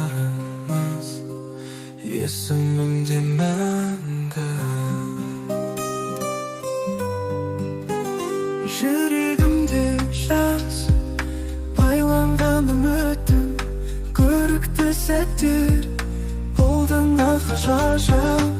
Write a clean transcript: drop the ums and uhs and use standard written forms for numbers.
Сырларымыз есімімде мәңгі. Жүрегімде жаз байланған үмітім. Көрікті сәттер болды, ғажап.